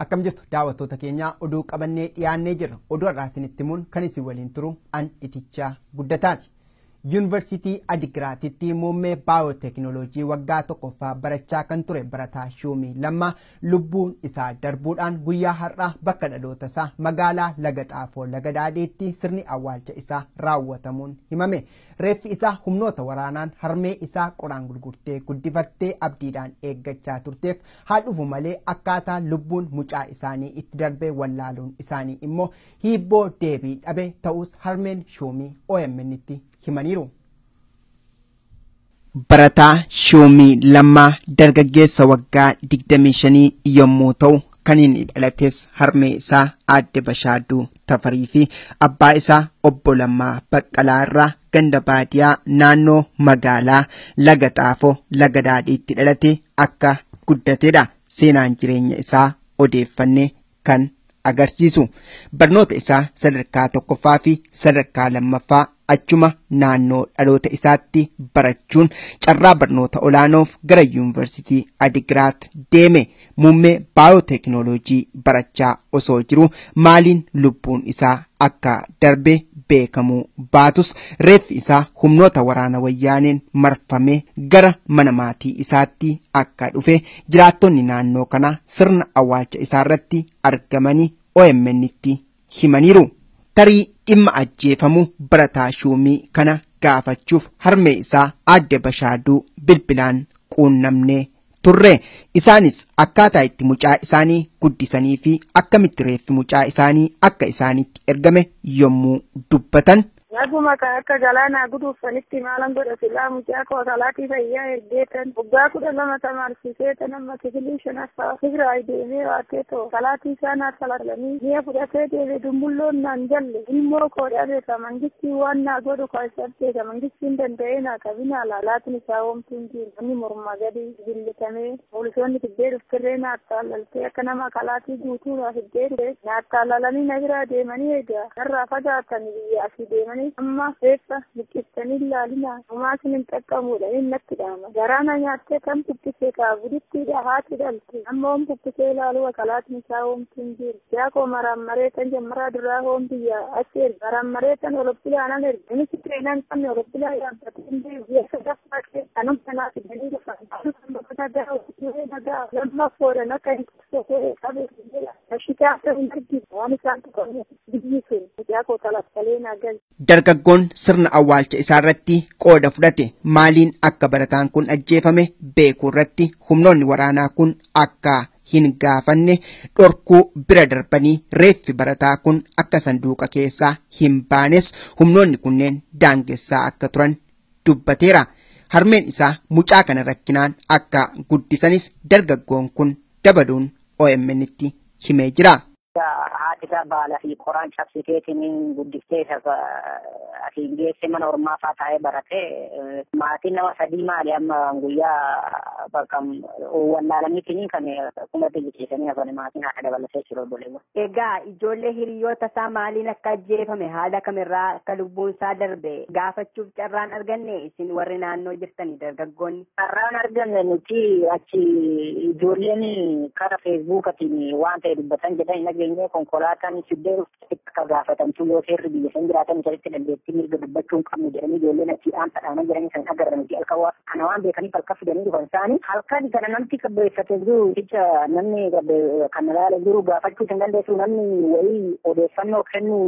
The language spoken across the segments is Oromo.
Akkam jirtu daawwattoota keenyaa, oduu qabannee dhiyaannee jirra. Oduu har'aa isinitti himuun kan isin waliin turu an Itichaa Guddataati. Yuunivarsiitii Adigiraatitti muummee baayooteekinooloojii waggaa tokkoffaa barachaa kan ture barataa Shuumii Lammaa lubbuun isaa darbuudhaan guyyaa har'aa bakka dhaloota isaa magaalaa Laga Xaafoo Laga Daadhiitti sirni awwaalcha isaa raawwatamuun himame. Reeffi isaa humnoota waraanaan harmee isaa qoraan gurgurtee guddifattee abdiidhaan eeggachaa turteef haa dhufu malee akkaataa lubbuun mucaa isaanii itti darbee wallaaluun isaanii immoo hiibboo deebii dhabe ta'us harmeen Shuumii OMN'tti himaniiru. Barataa Shuumii Lammaa dargaggeessa waggaa 25 yommuu ta'u, kan inni dhalates harmee isaa aadde Bashaaduu Tafarii fi abbaa isaa obbo Lammaa Baqqalaa irraa ganda baadiyaa naannoo magaalaa Laga Xaafoo Laga Daadhiitti dhalate akka guddatedha. Seenaan jireenya isaa odeeffannee kan agarsiisu. Barnoota isaa sadarkaa tokkoffaa fi sadarkaa lammaffaa achuma naannoo dhaloota isaatti barachuun carraa barnoota olaanoof gara yuunivarsiitii Adigiraat deeme. Muummee baayooteekinooloojii barachaa osoo jiru maaliin lubbuun isaa akka darbe beekamuu baatus, reeffi isaa humnoota waraana wayyaaneen marfamee gara mana maatii isaatti akka dhufe jiraattonni naannoo kanaa sirna awwaalcha isaarratti argamanii OMN'tti himaniiru. Tarii dhimma ajjeefamuu barataa Shuumii kana gaafachuuf harmee isaa aadde Bashaaduu bilbilaan quunnamnee turre. Isaanis akkaataa itti mucaa isaanii guddisanii fi akkamitti reeffi mucaa isaanii akka isaanitti ergame yommuu dubbatan. Naguma akka galaanaa guduufanitti maalan godha silaa mucaa koo salaatii fayyaa ergeetan waggaa 12 tamarsiisee amma kifilii shanaffaa Tigraay deemee waatee too salaatii isaa naaf salalanii mi'a fudhatee deeme dumbulloon naan jalle ilmoo koo dhabe ka mangistiin waan naa godhu ka isabtee ka mangistiin danda'ee naa qabinaa laalaatiin isaa hoomtuu hin jiru. Namni mormaa gadi billitamee poolisoonni fiddee dhuftirree naaf taallaltee akka nama kalaatii guutuu naa fiddee dhufe naaf taallalanii na biraa deemanii egaa narraa fagaatanii biyya asii deemanii amma reeffa buqqistanii ilaalinaa homaa isin hin xaqqamuudha inni natti dhaama. Garaana nyaattee kan buqqisee kaa gudittiidha haati dhalte amma hoom buqqisee ilaaluu akalaatiin isaa hoomtuu hin jiru. Yaa koo maraammaree tan jammaraa duraa hoom biyya achi erga maraammaree tan olobbilaanan erga namichi treenaa hin qabne olobbilaa yaabbatee hin deemu biyya sadaffaa keessa anum kanaa fidanii dhufan. Nagaa lammaffoodhan akka hin qabsee qabe ashitaa akka hin argine waan isaan tuqanii biyyi sun mucaa koo talaffalee naa galche. Dargaggoon sirna awwaalcha isaarratti qooda fudhate maaliin akka barataan kun ajjeefame beekuu irratti humnoonni waraanaa kun akka hin gaafanne dhorkuu bira darbanii reeffi barataa kun akka sanduuqa keessaa hin baanes humnoonni kunneen daangessaa akka turan dubbateera. Harmeen isaa mucaa kana rakkinaan akka guddisanis dargaggoon kun dabaluun OMN'tti himee jira. Haati isaa baalaa fi qoraan cabsiteetiin guddiftee asiin geesse mana ormaa fa'aa taa'ee barate. Maatiin nama sadii maali amma guyyaa bakka wallaalaniitiin kan kumatti jijjiiranii hafan maatiin haadha dabalatee jiru obboleewwan. Egaa ijoollee hiriyoota isaa maaliin akka ajjeefame haala kamirraa akka lubbuun isaa darbe gaafachuuf carraan arganne isin warri naannoo jirtanii dargaggoonni. Carraan arganne nuti achi ijoolleen karaa feesbuukatiin waan ta'e dubbatan jedhan hin dhageenye. Konkolaataan fiddee akka gaafatamtu yoo seerri biyya san jiraatan sirriitti dandeettii mirga dubbachuu hin qabnu jedhanii ijoolleen achi dhaamsa dhaaman jedhanii san agarra nuti halkan waan kana waan beekaniif halkan fidanii dhufan isaanii halkan kana namti qabbeeffatee jiru jecha namni kan ilaala jiru gaafachuu hin dandeessu namni wayii odeeffannoo kennu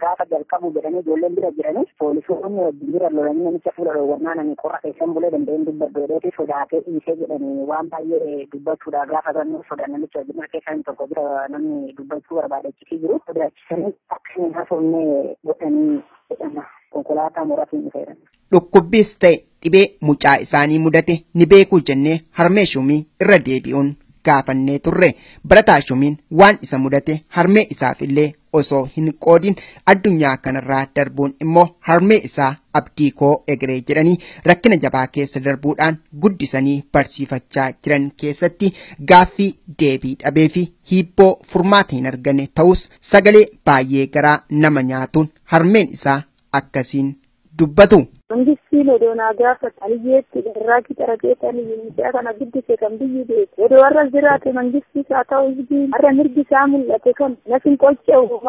gaafa jalqabu jedhanii ijoolleen bira jiranii poolisoonni wajjin bira lolanii namicha fuula dhoowwannaa nami qorra keessan bulee danda'een dubbadhu jedheeti sodaatee dhiisee jedhanii waan baay'ee dubbachuudha gaafa gannu soda namicha wajjin keessan tokko bira namni dubbachuu barbaadachisii jiru sodaachisanii akka hin haasofne godhanii jedhama konkolaataa muratiin dhufeera. Dhukkubbiis ta'e dhibee mucaa isaanii mudate ni beekuu jennee harmee Shuumii irra deebi'uun gaafannee turre. Barataa Shuumiin waan isa mudate harmee isaaf illee osoo hin qoodin addunyaa kanarraa darbuun immoo harmee isaa abdii koo egeree jedhanii rakkina jabaa keessa darbuudhaan guddisanii barsiifachaa jiran keessatti gaaffii deebii dhabee fi hiibboo furmaata hin arganne ta'us sagalee baay'ee garaa nama nyaatuun harmeen isaa akkasiin dubbatu. Mangistiin odoo naa gaafate aliyyeetti irraa xarageetanii mucaa kana guddise kan biyyi beeku. Odoo har'a jiraate mangistii isaa ta'u hizbiin har'a mirgi isaa mul'ate kan nafin qocca'u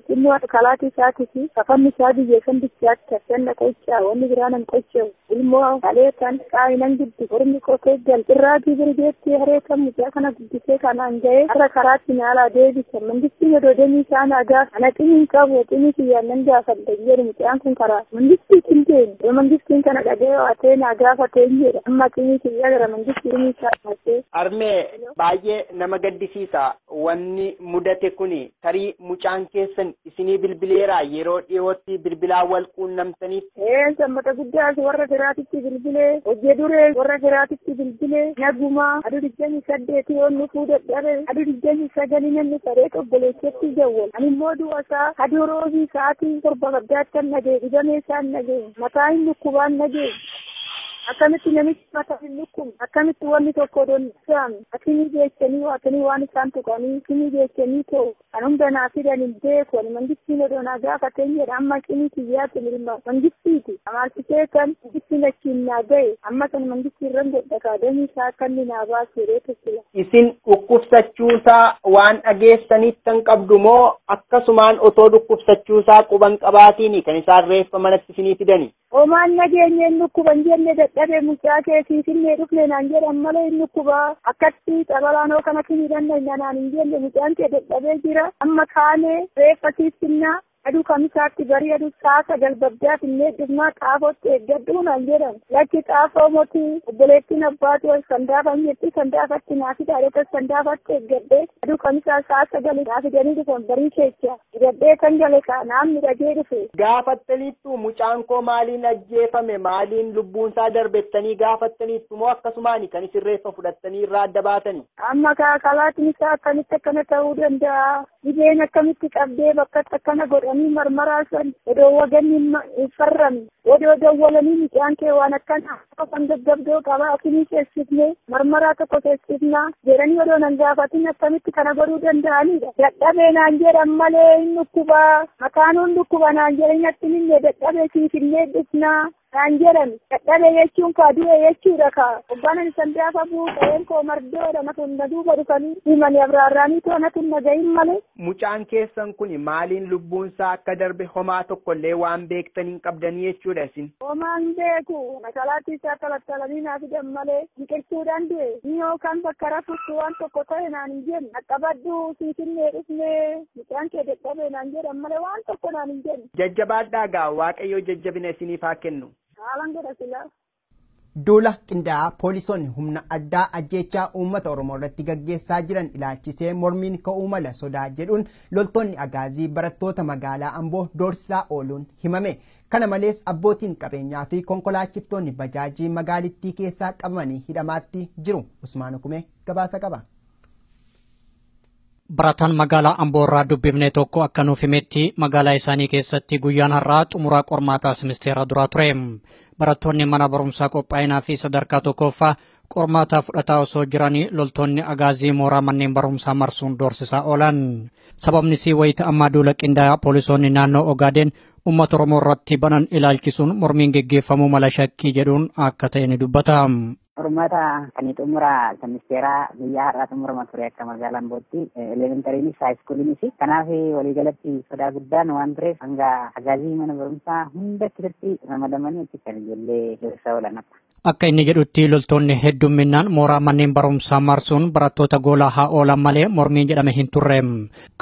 xinnoo kalaatii isaatii fi kafanni isaa biyya kan bichaatti hafsanna qoccaa wanni biraa nan qocca'u. Ilmoo kaleetan qaayinan guddi ormi qotee gal irraatii birgeetti haree kan mucaa kana guddisee kanaan ga'ee har'a karaatti naalaa deebise. Mangistiin odoo demii isaa naa gaafa ana ximiin qabu ximii kiyyaan nan gaafadha jedhu mucaan kun karaa mangistii qindeeni. Mangistiin kana dhagee waatee naa gaafatee jedha. Amma ximii kiyyaa gara mangistii ximii isaa baasee. Armee baay'ee nama gaddisiisa wanni mudate kuni tarii mucaan keessan isinii bilbileera yeroo dhiyootti bilbilaa wal quunnamtaniif. Sammata guddaas warra firaatitti bilbilee hojii duree warra firaatitti bilbilee nagumaa aduu 28 yoon dhufuu dadhabe aduu 29 namni saree obboleessatti jawwal. Ani immoo du'a isaa aduu roobii sa'aatii 7 baddaattan nagee dhibamee isaan nagee mataa hin dhukkubaan nagee. Akkamitti namichi mataa hin dhukkubne akkamitti wanni tokko odoon saame akinii geessanii waatanii waan isaan tuqanii akinii geessanii ta'u kan hunda naa fidan hin beeku ani mangistiin odoo naa gaafateen jedha amma akinii kiyyaati mirma mangistiiti amaalchisee kan mangistiin achiin naa ga'e amma kan mangistii irran godha kaadamii isaa akka inni naa baasu jedhee tursila. Isin dhukkubsachuusaa waan dhageessaniif qabdu moo akkasumaan otoo dhukkubsachuusaa quban qabaatiin kan isaan reeffa manatti isinii fidani? Omaan nageenye hin dhukkuban jenne dadhabe mucaa keessiisinne dhufne naan jedhan malee hin dhukkubaa. Akkatti xabalaanoo kanatti hidhanna naan hin jenne mucaan kee dadhabee jira. Amma kaanee reeffa siifsinnaa aduu kamisaatti barii aduu saasa galbabdaaf illee dhufnaa xaafootti eeggadhuu naan jedhan. Lakki xaafoo motii obboleettiin abbaatu sandaafan jetti sandaafatti naa fidaa dhufes sandaafatti eeggadhee aduu kamisaa saasa gali naa fidanii dhufan barii keessa hidhadhee kan gale naan midhagee dhufe. Gaafattaniittu mucaan koo maaliin ajjeefame maaliin lubbuunsaa darbettanii gaafattaniittu moo akkasumaani kan isin reeffa fudhattanii irraa adda baatani? Amma kalaatiin isaa akkamitti akkana ta'uu danda'a? Dhibeen akkamitti qabdee bakkatti akkana godhanii marmaraa san odoo waganni hin farramne odoo dawwalanii mucaan kee waan akkana kan gaggabdoo qaba akinii keessifne marmaraa tokko keessifnaa jedhanii odoo nan gaafatin akkamitti kana godhuu danda'anidha. Dadhabee naan jedhan malee hin dhukkubaa mataanuun dhukkuba naan jedhan natti hinne dadhabee siifinnee dhufnaa naan jedhan dadhabee jechuun kaa du'e jechuudha kaa obbaanan isan gaafa bu'u qe'een koo mardoodha na duuba dhufanii himanii abraarraanii too natu na gahin malee. Mucaan keessan kun maaliin lubbuunsaa akka darbe homaa tokkollee waan beektan hin qabdanii jechuudha isin. Homaa hin beeku makalaatti isaa talattalanii naa fidan malee biqilchuudhaan du'e ni yookaan bakka rafutti waan tokko ta'e naan hin jenne dhaqqabadhu siifinnee dhufnee mucaan kee dadhabee naan jedhan malee waan tokko naan hin jenne. Jajjabaadhaa gaa Waaqayyo jajjabina isiniif haa kennu. Haalaan godha silaa. Duula qindaa'aa poolisoonni humna addaa ajjeechaa uummata Oromoo irratti gaggeessaa jiran ilaalchisee mormiin ka'uu mala sodaa jedhuun loltoonni agaazii barattoota magaalaa Amboo doorsisaa ooluun himame. Kana malees abbootiin qabeenyaa fi konkolaachiftoonni bajaajii magaalittii keessaa qabamanii hidhamaatti jiru. Usmaan Hukumee gabaasa qaba. Barataan magaalaa Amboo irraa dubbifne tokko akka nuuf himetti magaalaa isaanii keessatti guyyaan har'aa xumuraa qormaataa simisteera duraa ture. Barattoonni mana barumsaa qophaa'inaa fi sadarkaa tokkoffaa qormaataa fudhataa osoo jiranii loltoonni agaazii mooraa manneen barumsaa marsuun doorsisaa oolan. Sababni isii wayita ammaa duula qindaa'aa poolisoonni naannoo Ogaadeen uummata Oromoo irratti banan ilaalchisuun mormiin geggeeffamuu mala shakkii jedhuun akka ta'e ni dubbata. Qormaata kan xumura semisteeraa guyyaa har'aa xumurama ture akka magaalaa Ambootti elementariinis haayiskuuliinis kanaaf waliigalatti sodaa guddaan waan tureef hanga agaazii mana barumsaa hunda keessatti ramadamanii achi kan ijoollee doorsisaa oolan akka. Akka inni jedhutti loltoonni heddumminaan mooraa manneen barumsaa marsuun barattoota goolaa haa oolan malee mormiin jedhame hin turre.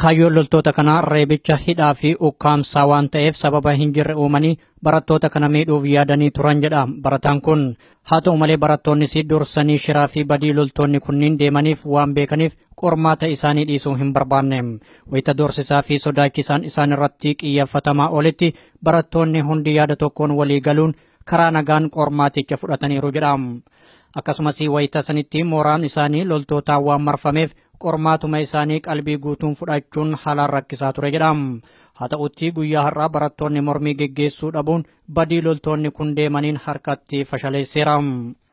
Kaayyoon loltoota kanaa reebicha hidhaa fi ukkaamsaa waan ta'eef sababa hin jirre uumanii barattoota kana miidhuuf yaadanii turan jedha barataan kun. Haa ta'u malee barattoonnis dursanii shiraa fi badii loltoonni kunniin deemaniif waan beekaniif qormaata isaanii dhiisuu hin barbaanne. Wayita doorsisaa fi sodaachisaan isaan irratti xiyyeeffatamaa olitti barattoonni hundi yaada tokkoon walii galuun karaa nagaan qormaaticha fudhataniiru jedha. Akkasumas wayita sanitti mooraan isaanii loltootaan waan marfameef qormaatuma isaanii qalbii guutuun fudhachuun haalaan rakkisaa ture jedha. Haa ta'utti guyyaa har'aa barattoonni mormii geggeessuu dhabuun badii loltoonni kun deemaniin harkatti fashaleesseera.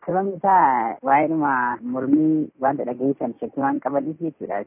Sababni isaa waa'eedhuma mormii wanta dhageessan shakkii waan qabaniif jechuudha.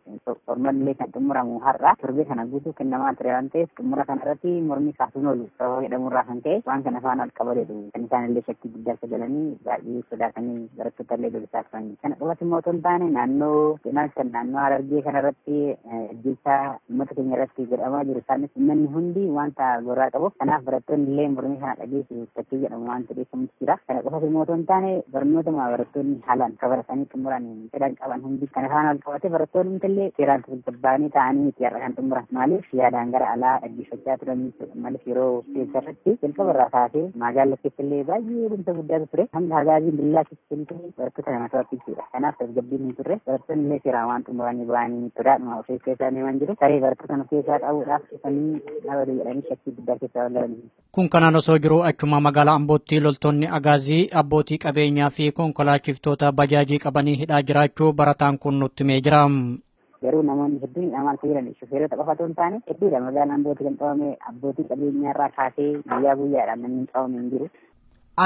Formallee kan xumuramu har'a torbee kana guutuu kennamaa ture waan ta'eef xumura kana irratti mormii kaasuun oolu sababa jedhamurraa kan ka'e waan kana faana wal qabateetu kan isaan illee shakkii guddaa sagalanii baay'ee sodaatanii barattoota illee dubbisaa turan. Kana qofas immoo otoo hin taane naannoo kan naannoo Harargee kana irratti ajjeechaa uummata keenya irratti godhamaa jiru isaanis uummanni hundi wanta gorraa qabu. Kanaaf barattoonni illee mormii kana dhageessu shakkii jedhamu waan ta'eef jira. Kana qofas immoo otoo hin taane barnootuma barattoonni haalaan kabaratanii xumuran fedhan qaban hundi kana faana wal qabate barattoonni illee seeraan tasgabbaa'anii ta'anii miti har'a kan xumuran. Maaliif yaadaan gara alaa dhaggeeffachaa turan maaliif yeroo keessa irratti jalqaba irraa kaasee magaalaa keessa illee baay'ee dhumsa guddaatu ture. Hanga hagaaziin billaa keessa illee barattoota kana to'achiisuudha. Kanaaf tasgabbiin hin turre barattoonni illee seeraan waan xumuranii ba'anii sodaadhuma of keessaa isaanii waan jiru tarii barattoota kana keessaa qabuudhaaf dhufanii dhabatu jedhanii shakkii guddaa keessaa waan galaniif. Kun kanaan osoo jiru achuma magaalaa Ambootti loltoonni agaazii abbootii qabeenyaa fi konkolaachiftoota bajaajii qabanii hidhaa jiraachuu barataan kun nutti himee jira. Garuu namoonni hedduun hidhamaa jiran shufeerota qofa otoo hin taane hedduudha magaalaa Ambootti kan qabame abbootii qabeenyaa irraa kaasee guyyaa guyyaadhaan namni qabame hin jiru.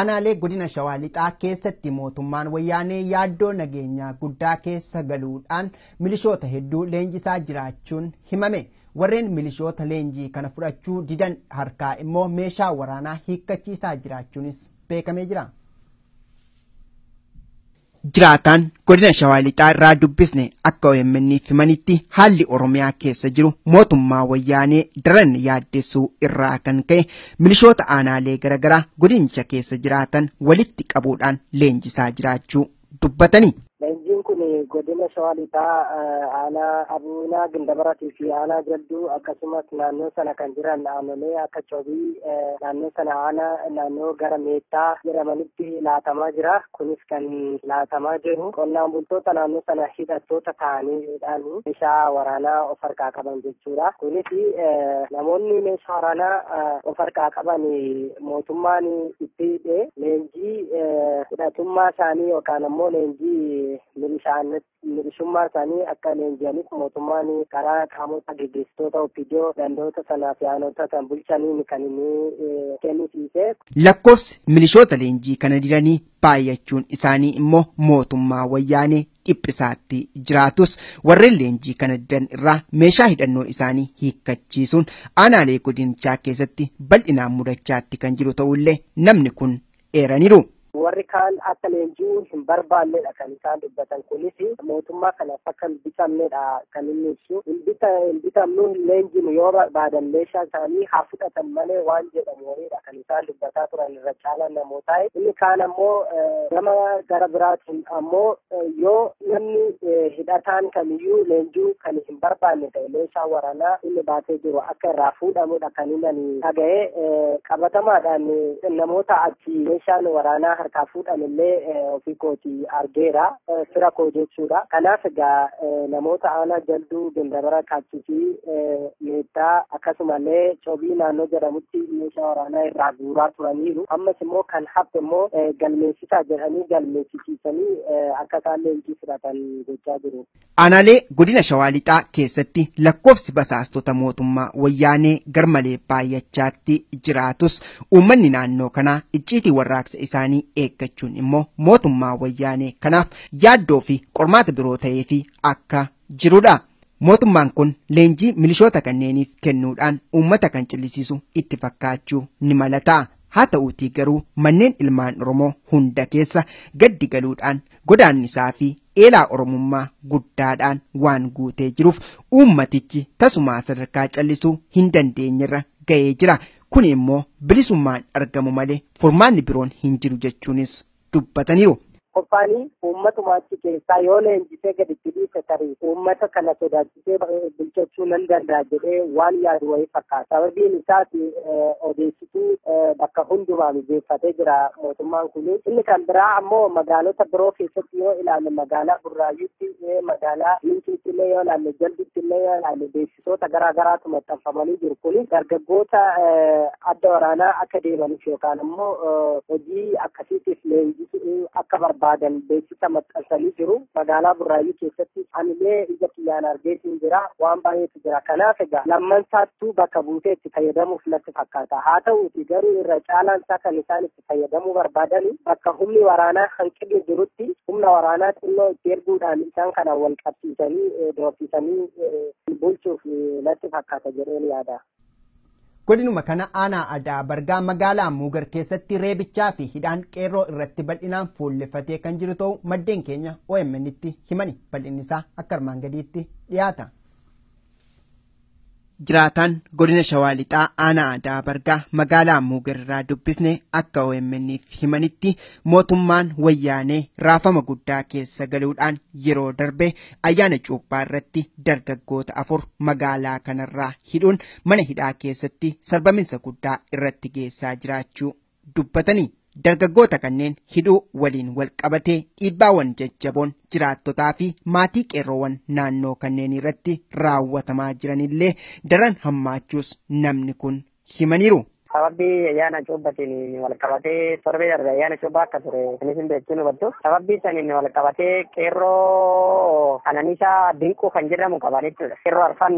Aanaalee godina Shawaa Lixaa keessatti mootummaan wayyaanee yaaddoo nageenyaa guddaa keessa galuudhaan milishoota hedduu leenjisaa jiraachuun himame. Warreen milishoota leenjii kana fudhachuu didan harkaa immoo meeshaa waraanaa hiikkachiisaa jiraachuunis beekamee jira. Jiraataan godina Shawaa Lixaa irraa dubbisne akka OMN himanitti haalli Oromiyaa keessa jiru mootummaa wayyaanee daran yaaddessuu irraa kan ka'e milishoota aanaalee garaagaraa godinicha keessa jiraatan walitti qabuudhaan leenjisaa jiraachuu dubbatani. Leenjiin kun godina Shawaa Lixaa aanaa Abuunaa Gindabaratii fi aanaa Jalduu akkasumas naannoo sana kan jiran aanolee akka Cobii naannoo sana aanaa naannoo gara Meettaa jedhamanitti laatamaa jira. Kunis kan laatamaa jiru qonnaan bultoota naannoo sana hidhattoota ta'aniidhaan meeshaa waraanaa of harkaa qaban jechuudha. Kunis namoonni meeshaa waraanaa of harkaa qaban mootummaan itti hidhee leenjii hidhatummaa isaanii yookaan ammoo leenjii milishummaa isaanii akka leenji'aniif mootummaan karaa qaamota gaggeessitoota OPDO gandoota sanaa fi aanota kan bulchaniin kan inni kennisiise. Lakkoofsi milishoota leenjii kana didanii baay'achuun isaanii immoo mootummaa wayyaanee dhiphisaatti jiraatus warreen leenjii kana didan irraa meeshaa hidhannoo isaanii hiikkachiisuun aanaalee godinichaa keessatti bal'inaan mudachaatti kan jiru ta'ullee namni kun eeraniiru. Warri kaan akka leenji'uu hin barbaannedha kan isaan dubbatan. Kunis mootummaa kanaaf akka hin bitamnedha kan inni ibsu. Hin bitamnu hin leenjinu yoo barbaadan meeshaa isaanii haa fudhatan malee waan jedhamu wayiidha kan isaan dubbataa turan irra caalaan namootaa. Inni kaan ammoo gama gara biraatiin ammoo yoo namni hidhataan kamiyyuu leenji'uu kan hin barbaanne ta'e meeshaa waraanaa inni baatee jiru akka irraa fuudhamudha kan inni dhaga'e. Qabatamaadhaan namoota achi meeshaan waraanaa harkaa fuudhan illee ofii kooti argeera fira koo jechuudha. Kanaaf egaa namoota aanaa Jalduu Gindabara Kaachii fi Meettaa akkasumallee Cobii naannoo jedhamutti meeshaa waraanaa irraa guuraa turaniiru. Ammas immoo kan hafe immoo galmeessisaa jedhanii galmeessisiisanii akka isaan leenjii fudhatan gochaa jiru. Aanaalee godina Shawaa Lixaa keessatti lakkoofsi basaastota mootummaa wayyaanee garmalee baay'achaatti jiraatus uummanni naannoo kanaa icciitii warraaqsa isaanii eeggachuun immoo mootummaa wayyaanee kanaaf yaaddoo fi qormaata biroo ta'ee fi akka jirudha. Mootummaan kun leenjii milishoota kanneeniif kennuudhaan uummata kan cillisiisu itti fakkaachuu ni mala ta'a. Haa ta'uutii garuu manneen ilmaan Oromoo hunda keessa gaddi galuudhaan godaannisaa fi eelaa Oromummaa guddaadhaan waan guutee jiruuf uummatichi tasumaa sadarkaa callisuu hin dandeenyerra ga'ee jira. Kun immoo bilisummaan argamu malee furmaanni biroon hin jiru jechuunis dubbataniiru. Qophaanii uummatuma achi keessaa yoo leenjisee gaditti dhiise tarii uummata kana sodaachisee bulchachuu nan danda'a jedhee waan yaadu wayii fakkaata. Sababiin isaas odeessituu bakka hundumaa mijeeffatee jira mootummaan kun. Inni kan biraa ammoo magaalota biroo keessatti yoo ilaalle magaalaa Burraayyuutti, magaalaa Minciitti illee yoo ilaalle, Jalduutti illee yoo ilaalle beeksisoota garaa garaatu maxxanfamanii jiru. Kunis dargaggoota adda waraanaa akka deemaniif yookaan ammoo hojii akkasiitiif leenjisuu akka barbaadan beeksisa maxxansanii jiru. Magaalaa Burraayyuu keessatti anillee ija kiyyaan argeetiin jira. Waan baay'eetu jira. Kanaaf egaa lamman isaattuu bakka buutee itti fayyadamuuf natti fakkaata. Haa ta'uuti garuu irra caalaan isaa kan isaan itti fayyadamuu barbaadan bakka humni waraanaa hanqinni jirutti humna waraanaa xinnoo itti erguudhaan isaan kana wal qabsiisanii doorsisanii bulchuuf natti fakkaata jedheen yaada. Godinuma kana aanaa Adaa Bargaa magaalaa Muugar keessatti reebichaa fi hidhaan qeerroo irratti bal'inaan fuullefatee kan jiru ta'u maddeen keenya OMN tti himani. Bal'inni isaa akka armaan gadiitti dhiyaata. Jiraataan godina Shawaa Lixaa aanaa Adaa Bargaa magaalaa Muugar irraa dubbisne akka OMN'f himanitti mootummaan wayyaanee raafama guddaa keessa galuudhaan yeroo darbe ayyaana cuuphaa irratti dargaggoota 4 magaalaa kanarraa hidhuun mana hidhaa keessatti sarbaminsa guddaa irratti geessaa jiraachuu dubbatanii. Dargaggoota kanneen hidhuu waliin wal qabatee dhiibbaawwan jajjaboon jiraattotaa fi maatii qeerroowwan naannoo kanneen irratti raawwatamaa jiranillee daran hammaachuus namni kun himaniiru. Sababii ayyaana cuubbaatiin wal qabatee torbee darbe ayyaana cuubbaa akka ture kunis hin beektu hubattu. Sababii saniin wal qabatee qeerroo Qananiisaa Dinquu kan jedhamu qaban jechuudha. Qeerroo arfan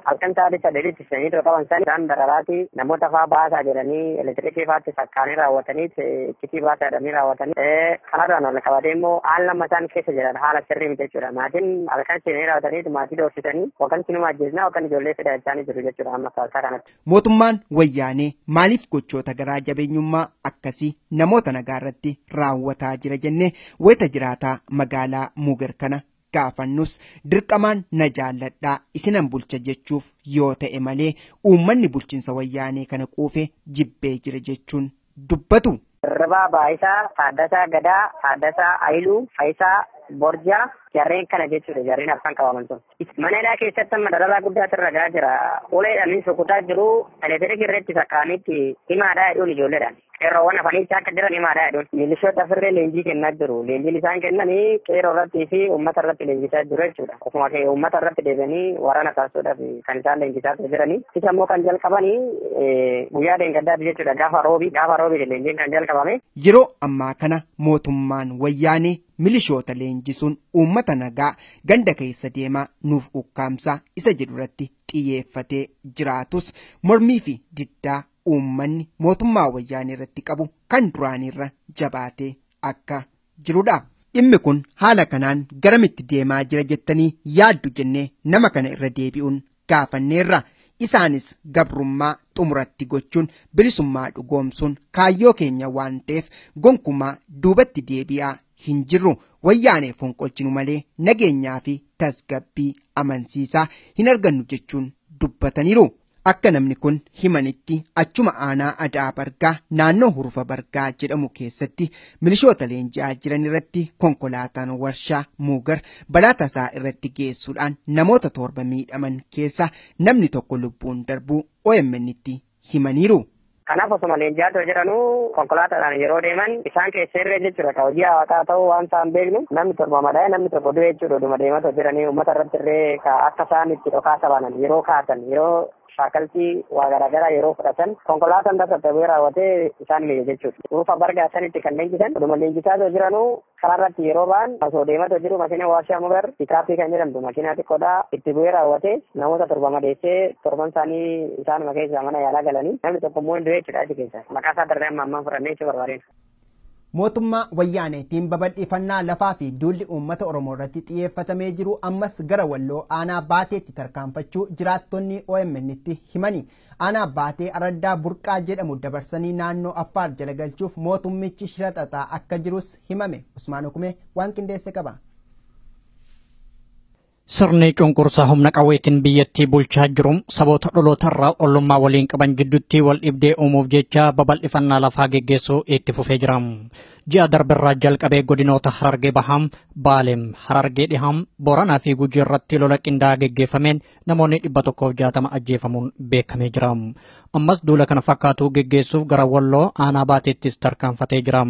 halkan sa'aatii 8tti sanii dura qaban sani isaan dararaati namoota fa'aa baasaa jedhanii elektirikii fa'aatti sakkaanii raawwatanii iccitii baasaa jedhanii raawwatanii kanarraan wal qabatee immoo haala lama isaan keessa jiran haala sirrii miti jechuudha. Maatiin halkan seenanii raawwatanii maatii doorsisanii yookaan sinuma ajjeesnaa yookaan ijoollee fedha isaanii jiru jechuudha amma sadarkaa kanatti. Mootummaan wayyaanee maaliif gochoota garaa jabeenyummaa akkasii namoota nagaa irratti raawwataa jira jennee wayita jiraataa magaalaa Muugar kana gaafannus dirqamaan na jaalladhaa isinan bulcha jechuuf yoo ta'e malee uummanni bulchiinsa wayyaanee kana quufe jibbee jira jechuun dubbatu. Hirribaa Baayisaa, Taaddasaa Gadaa, Taaddasaa Ayiluu, Faayisaa Borjaa jarreen kana jechuudha jarreen afaan qabaman sun. Mana hidhaa keessatti amma dararaa guddaatu irra gahaa jira. Uleedhaan sukutaa jiru elektiriikii irratti sakkaanitti himaadhaa jedhuun ijoolleedhaan. Qeerroowwan afaniitti akka jiran himaadhaa jedhuun. Milishoota afirree leenjii kennaa jiru. Leenjiin isaan kennanii qeerroo irrattii fi uummata irratti leenjisaa jiru jechuudha. Ofuma kee uummata irratti deebi'anii waraana taasisuudhaaf kan isaan leenjisaa jiranii. Isa immoo kan jalqabanii guyyaa deengaddaati jechuudha. Gaafa roobii leenjiin kan jalqabame. Yeroo ammaa kana mootummaan wayyaanee milishoota leenjisuun uummata nagaa ganda keessa deemaa nuuf ukkaamsaa isa jedhu irratti xiyyeeffatee jiraatus mormii fi diddaa uummanni mootummaa wayyaanee irratti qabu kan duraanirra jabaatee akka jirudha. Dhimmi kun haala kanaan garamitti deemaa jira jettanii yaaddu jennee nama kana irra deebi'uun gaafanneerra. Isaanis gabrummaa xumuratti gochuun bilisummaa dhugoomsuun kaayyoo keenya waan ta'eef gonkumaa duubatti deebi'aa hin jirru. Wayyaanee fonqolchinu malee nageenyaa fi tasgabbii amansiisaa hin argannu jechuun dubbataniiru. Akka namni kun himanitti achuma aanaa Adaa Bargaa naannoo Hurufa Bargaa jedhamu keessatti milishoota leenji'aa jiran irratti konkolaataan warshaa Muugar balaa tasaa irratti geessuudhaan namoota 7 miidhaman keessa namni tokko lubbuun darbuu OMN tti himaniiru. Kanaaf osuma leenji'aa jiranuu konkolaataadhaan yeroo deeman isaan keessa irra jechuudha. Ka hojii hawaasaa ta'uu waan isaan beeknu namni 7 madaa'e namni 1 du'e jechuudha. Oduma deemaa jiranii uummata irratti illee akka isaan itti dhokaasa banan yeroo kaasan yeroo shaakaltii waa garaagaraa yeroo fudhatan konkolaataan tasattabee raawwatee isaan miidhe jechuudha. Hurufa Bargaa sanitti kan leenjisan oduma leenjisaa jiranuu karaa irratti yeroo ba'an osoo deemaa jiru makiina warshaa Mugar pikaappii kan jedhamtu makiinaa xiqqoodhaa itti bu'ee raawwatee namoota 7 madeessee 7 isaanii isaanuma keessaa mana yaalaa galanii namni tokko immoo hin du'e jechuudha achi keessa. Maqaa isaa darbee amma ammaan fudhannee jechuu barbaadeen. Mootummaa wayyaaneetiin babal'ifannaa lafaa fi duulli uummata Oromoo irratti xiyyeeffatamee jiru ammas gara Walloo aanaa Baateetti tarkaanfachuu jiraattonni OMN tti himani. Aanaa Baatee Araddaa Burqaa jedhamu dabarsanii naannoo Affaar jala galchuuf mootummichi shira xaxaa akka jirus himame. Usmaan Hukumee waan qindeesse qaba. Sirni cunqursaa humna qawweetiin biyyattii bulchaa jiru saboota dhalootarraa ollummaa waliin qaban jidduutti wal dhibdee uumuuf jecha babal'ifannaa lafaa geggeessuu itti fufee jira. Ji'a darberraa jalqabee godinoota Harargee Bahaam, Baaleem, Harargee Dhihaam, Booranaa fi Gujii irratti lola qindaa'aa geggeeffameen namoonni 160 ajjeefamuun beekamee jira. Ammas duula kana fakkaatu geggeessuuf gara Walloo aanaa Baateettis tarkaanfatee jira.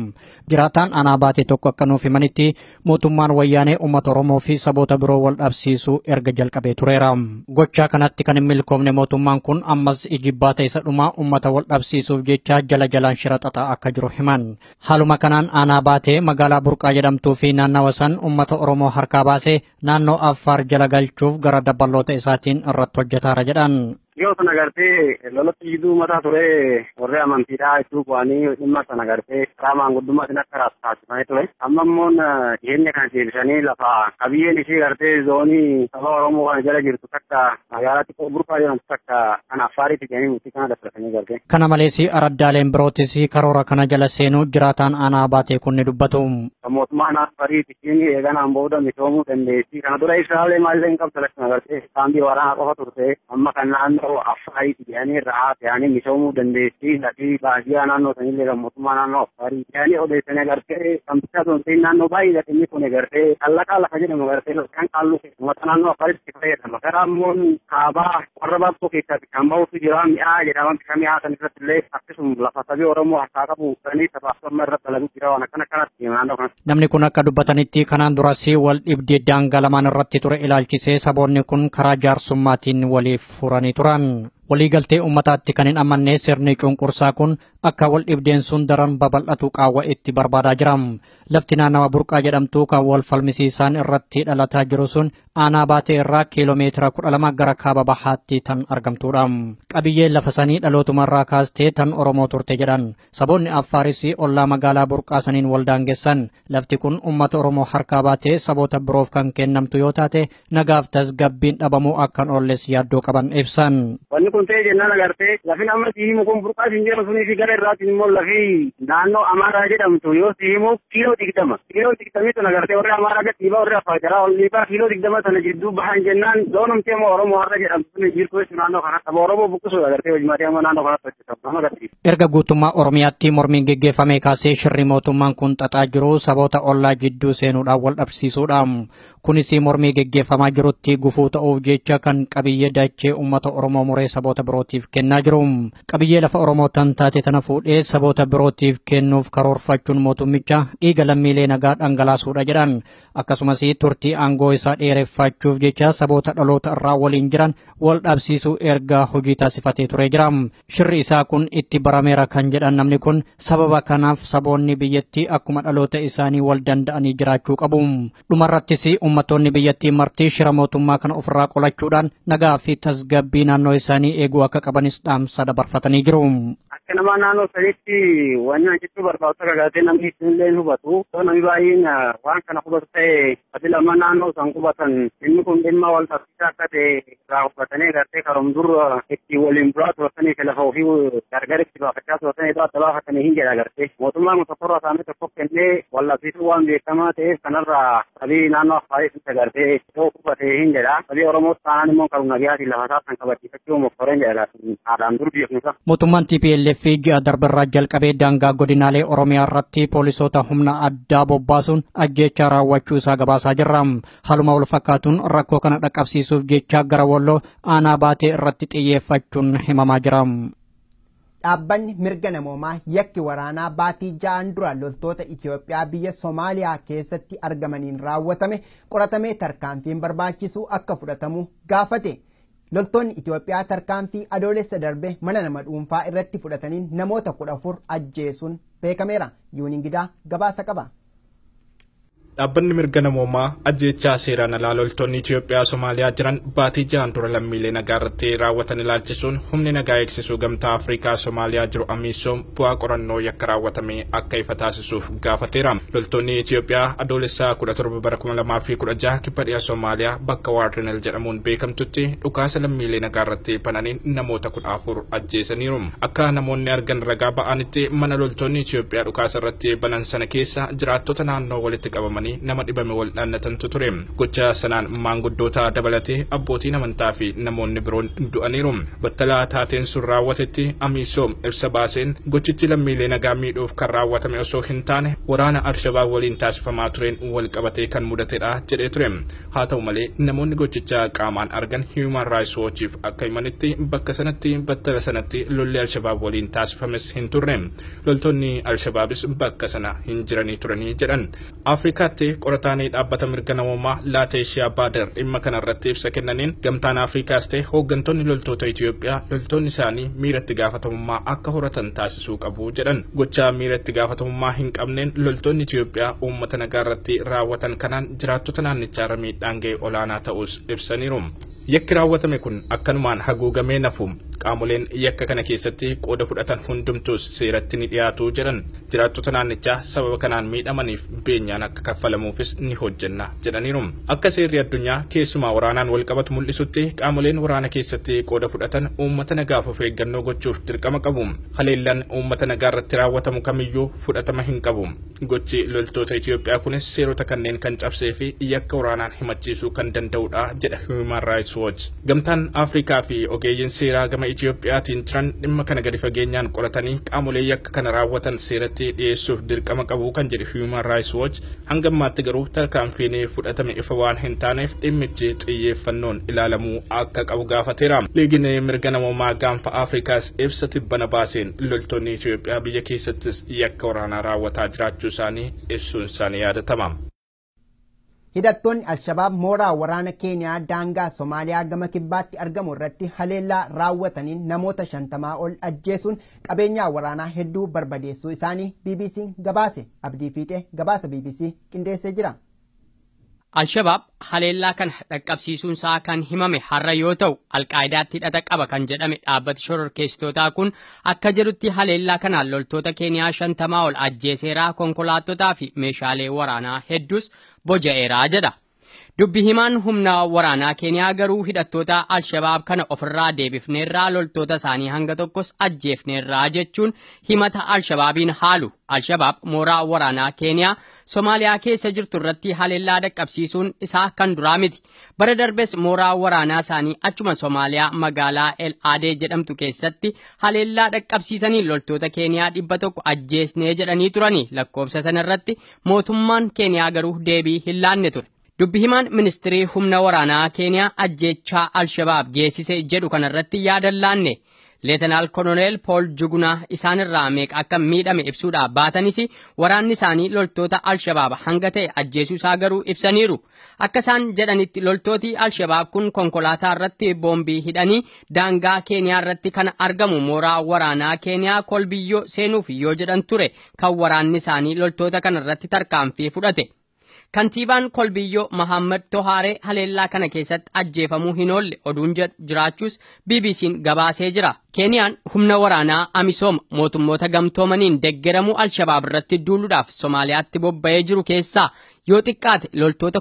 Jiraataan aanaa Baatee tokko akka nuuf himanitti mootummaan wayyaanee uummata Oromoo fi saboota biroo wal dhabsiisuuf dhabamsiisuu erga jalqabee tureera. Gochaa kanatti kan hin milkoofne mootummaan kun ammas ijibbaata isa dhumaa uummata wal dhabsiisuuf jecha jala jalaan shira xaxaa akka jiru himan. Haaluma kanaan aanaa baatee magaalaa Burqaa jedhamtuu fi naannawa san uummata Oromoo harkaa baasee naannoo Affaar jala galchuuf gara daballoota isaatiin irratti hojjetaara jedhan. Yoo sana gartee lolatti jidduu mataa ture warri amantiidhaa iddoo bu'anii dhimma sana gartee karaa maanguddummaatiin akka taasifamee ture. Amma immoo dhiyeenya kan deebisanii lafa qabiyyeen ishee gartee zoonii saba Oromoo kana jala jirtu takka magaalaa xiqqoo Burqaa jedhamtu takka kan Affaariitti jedhanii murtii kana dabalatanii gartee. Kana malees araddaaleen birootis karoora kana jala seenuu jiraataan aanaa baatee kun ni dubbatu. Mootummaan Affaariitti isheen eeganaan booda misoomuu dandeessi. Kana dura ibsaalee maalillee hin qabdu lakkuma gartee saambii waraanaa qofa turte amma kan naannoo Affaariitti jedhanii irraa fe'anii misoomuu dandeessi. Lafii baadiyyaa naannoo sanillee kan mootummaa naannoo Affaarii jedhanii odeessanii gartee kan bitaa sun ta'in naannoo baay'ee lafinni kun gartee kallaqaa lafa jedhamu gartee kan qalluu uummata naannoo Affaariitti fayyadama. Karaa immoo kaabaa warra baaboo keessatti kan bahutu jira mi'aa jedhama bifa mi'aa san irratti illee akkasuma lafa sabii Oromoo harkaa qabu sanii sabaaf amma irratti dalagu jira waan akkana kanatti naannoo kanatti. Namni kun akka dubbatanitti kanaan duras wal dhibdee daangaa lamaan irratti ture ilaalchisee saboonni kun karaa jaarsummaatiin waliif furanii turan. Waliigaltee uummataatti kan hin amanne sirni cunqursaa kun akka wal dhibdeen sun daran babal'atu qaawwa itti barbaadaa jira. Lafti naannawa Burqaa jedhamtu kan wal falmisiisaan irratti dhalataa jiru sun aanaa baatee irraa kiiloomeetira 12 gara kaaba bahaatti tan argamtudha. Qabiyyeen lafa sanii dhalootumarraa kaastee tan Oromoo turte jedhan. Saboonni Affaaris ollaa magaalaa Burqaa saniin wal daangessan. Lafti kun uummata Oromoo harkaa baatee saboota biroof kan kennamtu yoo taate nagaaf tasgabbiin dhabamuu akkan oolles yaaddoo qaban ibsan. Wanni kun ta'e jennaan agartee lafin amma si himu kun Burqaa siin jedhamu sunii fi gara irraatiin immoo lafii naannoo Amaaraa jedhamtu yoo si himu kiiloo 20. Kiiloo 20 sun agartee warri Amaaraa gad dhiibaa warri Affaar jalaa ol dhiibaa kiiloo 20 sana jidduu bahan jennaan zoonumti immoo Oromoo har'a jedhamtu sun jirtu jechuun naannoo kana saba Oromoo buqqisuudha agartee hojimaatii amma naannoo kanatti hojjetamu nama agarsiisa. Erga guutummaa Oromiyaatti mormiin geggeeffame kaasee shirri mootummaan kun xaxaa jiru saboota ollaa jidduu seenuudhaan wal dhabsiisuudha. Kunis mormii geggeeffamaa jirutti gufuu ta'uuf jecha kan qabiyyee dachee uummata Oromoo muree saboota birootiif kennaa jiru. Qabiyyee lafa Oromoo tan taate tana fuudhee saboota birootiif kennuuf karoorfachuun mootummicha dhiiga lammiilee nagaa dhangalaasuudha jedhan. Akkasumas turtii aangoo isaa dheereffachuuf jecha saboota dhaloota irraa waliin jiran wal dhabsiisuu erga hojii taasifatee ture jira. Shirri isaa kun itti barameera kan jedhan namni kun sababa kanaaf saboonni biyyattii akkuma dhaloota isaanii wal danda'anii jiraachuu qabu. Dhumarrattis uummattoonni biyyattii marti shira mootummaa kana ofirraa qolachuudhaan nagaa fi tasgabbii naannoo isaanii eeguu akka qabanis dhaamsa dabarfatanii jiru. Akka nama naannoo sanitti wanni jechuu barbaadu akka gartee namni isinillee hin hubatu. Namni baay'een waan kana hubatu ta'e ati lama naannoo san qubatan inni kun dhimma wal dhabsiisaa akka ta'e irraa hubatanii gartee karoom dur itti waliin bulaa turtanii fi lafa ofii gargar itti baafachaa turtanii iddoo adda baafatanii hin jedha gartee. Mootummaan kun tokkorraa saamee tokko kennee wal dhabsiisuu waan beekamaa ta'eef kanarraa sabii naannoo Affaarii sun gartee yoo hubate hin jedha. Sabii Oromoo taanaan immoo karuma nagayaatiin lafa isaa kan kabachiifachuu mokkoreen jedha haadhaan dur beekumsa. Mootummaan TPLF ji'a darberraa jalqabee daangaa godinaalee Oromiyaa irratti poolisoota humna addaa bobbaasuun ajjeechaa raawwachuu isaa gabaasaa jirra. Haaluma wal fakkaatuun rakkoo kana dhaqqabsiisuuf jecha gara Walloo aanaa baatee irratti xiyyeeffachuun himamaa jira. Dhaabbanni mirga namoomaa yakki waraanaa baatii 6 dura loltoota Itoophiyaa biyya Somaaliyaa keessatti argamaniin raawwatame qoratamee tarkaanfiin barbaachisu akka fudhatamu gaafate. Loltoonni Itoophiyaa tarkaanfii adoolessa darbe mana nama dhuunfaa irratti fudhataniin namoota 14 ajjeesuun beekameera. Yuuniin Gidaa gabaasa qaba. Dhaabbanni mirga namoomaa ajjeechaa seeraan alaa loltoonni Itoophiyaa Somaaliyaa jiran baatii 6 dura lammiilee nagaa irratti raawwatan ilaalchisuun humni nagaa eegsisuu gamtaa Afrikaa Somaaliyaa jiru Amiisoom bu'aa qorannoo yakka raawwatame akka ifa taasisuuf gaafateera. Loltoonni Itoophiyaa adoolessaa 17 bara 2016 kibba dhiha Somaaliyaa bakka Waardenel jedhamuun beekamtutti dhukaasa lammiilee nagaa irratti bananiin namoota 14 ajjeesaniiru. Akka namoonni argan ragaa ba'anitti mana loltoonni Itoophiyaa dhukaasa irratti banan sana keessa jiraattota naannoo walitti qabaman nama dhibame wal dhaannatantu ture. Gocha sanaan maanguddoota dabalatee abbootiin amantaa fi namoonni biroon du'aniiru. Battalaa taateen sun raawwatetti Amiisoom ibsa baaseen gochichi lammiilee nagaa miidhuuf kan raawwatame osoo hin taane waraana Alshabaab waliin taasifamaa tureen wal qabatee kan mudatedha jedhee ture. Haa ta'u malee namoonni gochicha qaamaan argan Human Rights Watchiif akka himanitti bakka sanatti battala sanatti lolli Alshabaab waliin taasifames hin turre. Loltoonni Alshabaabis bakka sana hin jiranii turanii jedhan. Afrikaa Ameerikaatti qorataan dhaabbata mirga namoomaa Laateeshiyaa Baader dhimma kana irratti ibsa kennaniin gamtaan Afrikaas ta'e hooggantoonni loltoota Itoophiyaa loltoonni isaanii miira itti gaafatamummaa akka horatan taasisuu qabu jedhan. Gochaa miira itti gaafatamummaa hin qabneen loltoonni Itoophiyaa uummata nagaa irratti raawwatan kanaan jiraattota naannichaarra miidhaan ga'e olaanaa ta'us ibsaniiru. Yakki raawwatame kun akkanumaan haguugamee nafu qaamoleen yakka kana keessatti qooda fudhatan hundumtuus seeratti ni dhiyaatu jedhan. Jiraattota naannichaa sababa kanaan miidhamaniif beenyaan akka kaffalamuufis ni hojjenna jedhaniiru. Akka seerri addunyaa keessumaa waraanaan walqabatu mul'isutti qaamoleen waraana keessatti qooda fudhatan uummata nagaaf of eeggannoo gochuuf dirqama qabu. Haleellaan uummata nagaa irratti raawwatamu kamiyyuu fudhatama hin qabu. Gochi loltoota Itoophiyaa kunis seerota kanneen kan cabsee fi yakka waraanaan himachiisuu kan danda'udha jedha Human Rights Watch. Gamtaan Afrikaa fi ogeeyyiin seeraa gama Itoophiyaatiin jiran dhimma kana gadi fageenyaan qoratanii qaamolee yakka kana raawwatan seeratti dhiyeessuuf dirqama qabu kan jedhe Human Rights Watch hanga ammaatti garuu tarkaanfiin fudhatame ifa waan hin taaneef dhimmichi xiyyeeffannoon ilaalamuu akka qabu gaafateera. Liigiin mirga namoomaa gaanfa Afrikaas ibsa tibbana baaseen loltoonni Itoophiyaa biyya keessattis yakka waraanaa raawwataa jiraachuu isaanii ibsuun isaanii yaadatama. Hidhattoonni Alshabaab mooraa waraana Keeniyaa daangaa Somaaliyaa gama kibbaatti argamu irratti haleellaa raawwataniin namoota 50 ol ajjeesuun qabeenyaa waraanaa hedduu barbadeessuu isaanii BBC gabaase. Abdii Fiixee gabaasa BBC qindeessee jira. Alshabaab haleellaa kana dhaqqabsiisuun isaa kan himame har'a yoo ta'u Alqaayidaatti hidhata qaba kan jedhame dhaabbati shororkeessitootaa kun akka jedhutti haleellaa kanaan loltoota Keeniyaa 50 ol ajjeeseeraa konkolaattotaa fi meeshaalee waraanaa hedduus boja'eeraa jedha. Dubbi himaan humna waraanaa Keeniyaa garuu hidhattoota Alshabaab kana ofirraa deebifneerraa loltoota isaanii hanga tokkos ajjeefneerraa jechuun himata Alshabaabiin haalu. Alshabaab mooraa waraanaa Keeniyaa Somaaliyaa keessa jirtu irratti haleellaa dhaqqabsiisuun isaa kan duraa miti. Bara darbes mooraa waraanaa isaanii achuma Somaaliyaa magaalaa El Adee jedhamtu keessatti haleellaa dhaqqabsiisanii loltoota Keeniyaa 100 ajjeesnee jedhanii turani. Lakkoofsa sanarratti mootummaan Keeniyaa garuu deebii hin laanne ture. Dubbi himaan ministirii humna waraanaa Keeniyaa ajjeechaa Alshabaab geessise jedhu kanarratti yaada laanne. Leetanaal Koloneel Pool Jugunaa isaanirraa meeqa akka miidhame ibsuudhaaf baatanis waraanni isaanii loltoota Alshabaab hanga ta'e ajjeesuu isaa garuu ibsaniiru. Akka isaan jedhanitti loltooti Alshabaab kun konkolaataa irratti boombii hidhanii daangaa Keeniyaa irratti kan argamu mooraa waraanaa Keeniyaa kolbiyyoo seenuuf yoo jedhan ture kan waraanni isaanii loltoota kanarratti tarkaanfii fudhate. Kantiibaan Kolbiyyoo Mahammad Tohaaree haleellaa kana keessatti ajjeefamuu hin oolle oduun jedhu jiraachuus BBC'n gabaasee jira. Keeniyaan humna waraanaa Amisoom mootummoota gamtoomaniin deeggaramuu Alshabaab irratti duuluudhaaf Somaaliyaatti bobba'ee jiru keessaa yoo xiqqaate loltoota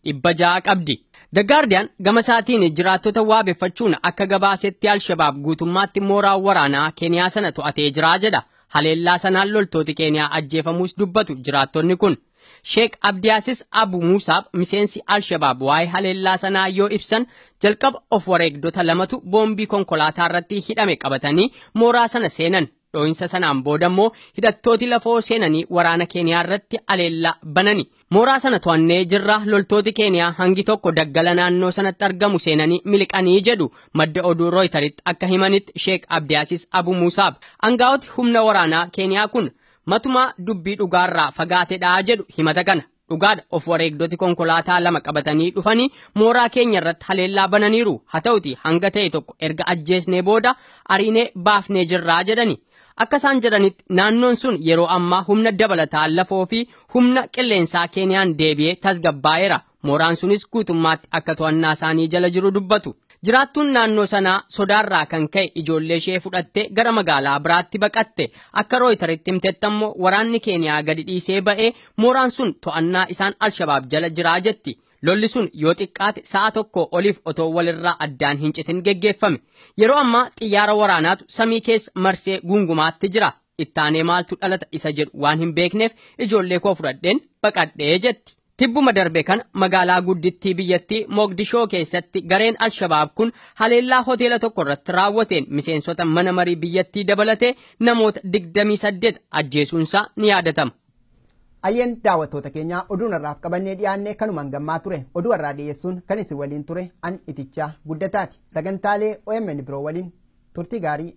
3,600 qabdi. The Guardian gama isaatiin jiraattota waabeffachuun akka gabaasetti Alshabaab guutummaatti mooraa waraanaa Keeniyaa sana to'atee jira jedha. Haleellaa sanaan loltooti Keeniyaa ajjeefamuus dubbatu jiraattonni kun. Sheek Abdiyaasis Abu Musaab miseensi Alshabaab waa'ee haleellaa sanaa yoo ibsan jalqaba of wareegdota lamatu boombii konkolaataa irratti hidhame qabatanii mooraa sana seenan. Dhoo'insa sanaan booda immoo hidhattooti lafoo seenanii waraana Keeniyaa irratti haleellaa banani. Mooraa sana to'annee jirra loltooti Keeniyaa hangi tokko daggala naannoo sanatti argamu seenanii miliqanii jedhu madda oduu Rooyitaritti akka himanitti Sheek Abdiyaasis Abu Musaab. Angaa'oti humna waraanaa Keeniyaa kun matumaa dubbii dhugaarraa fagaatedha jedhu himata kana. Dhugaadha of wareegdoti konkolaataa lama qabatanii dhufanii mooraa keenya irratti haleellaa bananiiru. Haa ta'uti hanga ta'e tokko erga ajjeesnee booda ariinee baafnee jirraa jedhani. Akka isaan jedhanitti naannoon sun yeroo ammaa humna dabalataa lafoo fi humna qilleensaa Keeniyaan deebi'ee tasgabbaa'eera. Mooraan sunis guutummaatti akka to'annaa isaanii jala jiru dubbatu. Jiraattuun naannoo sanaa sodaarraa kan ka'e ijoollee ishee fudhattee gara magaalaa biraatti baqatte. Akka Rooyitaritti himtetti ammoo waraanni Keeniyaa gadi dhiisee ba'ee mooraan sun to'annaa isaan Alshabaab jala jiraa jetti. Lolli sun yoo xiqqaate sa'a tokko oliif otoo walirraa addaan hin citin geggeeffame. Yeroo ammaa xiyyaara waraanaatu samii keessa marsee guungumaatti jira. Ittaanee maaltu dhalata isa jedhu waan hin beekneef ijoollee koo fudhadheen baqadhee jetti. Tibbuma darbe kana magaalaa guddittii biyyattii Moogdishoo keessatti gareen Alshabaab kun haleellaa hoteela tokko irratti raawwateen miseensota mana marii biyyattii dabalatee namoota 28 ajjeesuunsaa ni yaadatama. Ayyeen daawwattoota keenyaa oduun irraaf qabannee dhiyaannee kanumaan gammaa ture oduu irraa dhiyeessuun kan isin waliin ture an itichaa guddataati sagantaalee OMN biroo waliin turtii gaarii.